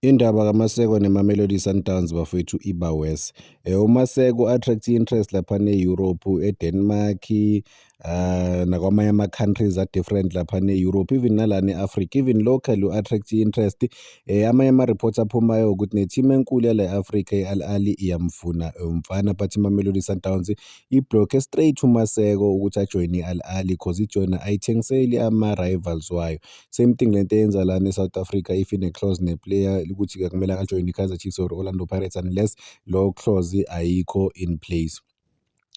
Indaba kaMaseko neMamelodi Sundowns, bafowethu, iba worse. UMaseko attract i-interest laphana e-Europe, e-Denmark, nakwamanye ama-countries a-different laphana e-Europe, even nalana e-Africa, even locally u-attract i-interest. Amanye ama-reports aphumayo ukuthi ne-team enkulu yala e-Africa, i-Al Ahly, iyamfuna umfana, but iMamelodi Sundowns i-block-e straight uMaseko ukuthi ajoyine i-Al Ahly 'cause ijona ayithengiseli ama-rivals wayo. Same thing lento eyenza lana e-South Africa if ine-clause ne-player ukuthi-ke kumele ajoyine i-Kaizer Chiefs or Orlando Pirates unless loyo clause ayikho in place.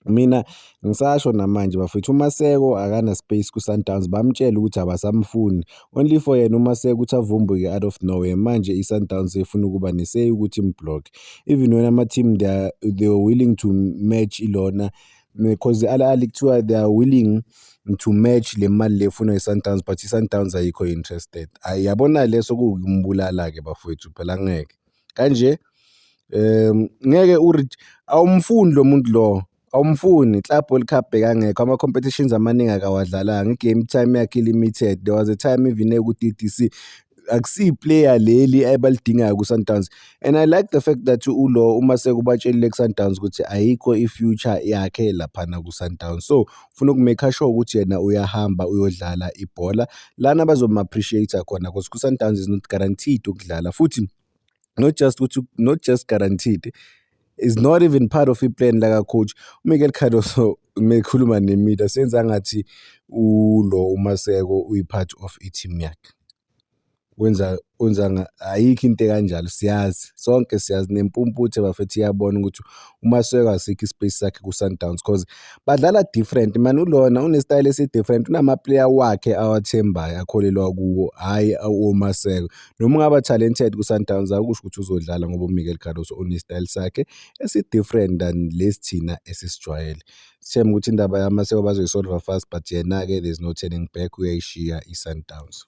Mina ngisasho namanje, bafethu, uMaseko akana space ku-Sundowns. Bamtshela ukuthi abasamfuni, only for yena uMaseko ukuthi avumbuke out of nowhere. Manje i-Sundowns ifuna ukuba ne-say ukuthi im-block. Even when ama-team they are willing to match ilona, because Al Ahly kuthiwa they are willing to match le mali le efunwa i-Sundowns, but i-Sundowns ayikho interested. Hhayi, yabona, leso kuwukumbulala-ke, bafowethu. Phela angeke kanje, ngeke awumfuni lo muntu lo, awumfuni. Club World Cup bekangekho, ama-competitions amaningi akawadlalanga, i-game time yakhe i-limited. There was a time even eku-D_D_C. Akusiyi-player leli abalidingayo ku-Sundowns, and I like the fact that ulo uMaseko ubatshelile ku-Sundowns ukuthi ayikho i-future yakhe laphana ku-Sundowns, so ufuna uku-make sure ukuthi yena uyahamba uyodlala ibhola lana bazom-appreciate-a khona, cause ku-Sundowns is not guaranteed ukudlala. Futhi not just ukuthi not just guaranteed, is not even part of i-plan laka-coach uMiguel Cardoso. Mekhuluma ne-media senza ngathi ulo uMaseko uyi-part of i-team yakhe, wenza ayikho into ekanjalo. Siyazi sonke, siyazi nempumputhe, bafethu, iyabona ukuthi uMaseko asikho i-space sakhe ku-Sundowns, 'cause badlala different man. Ulona une-style esi-different, unama-player wakhe awathembayo, akholelwa kuwo, hhayi oMaseko. Noma ungaba talented ku-Sundowns akusho ukuthi uzodlala, ngoba uMiguel Cardoso une-style sakhe esi-different than lesi thina esisijwayele. Sithembe ukuthi indaba yaMaseko bazoyi-solve-a fast, but yena-ke there's no turning back, uyayishiya i-Sundowns.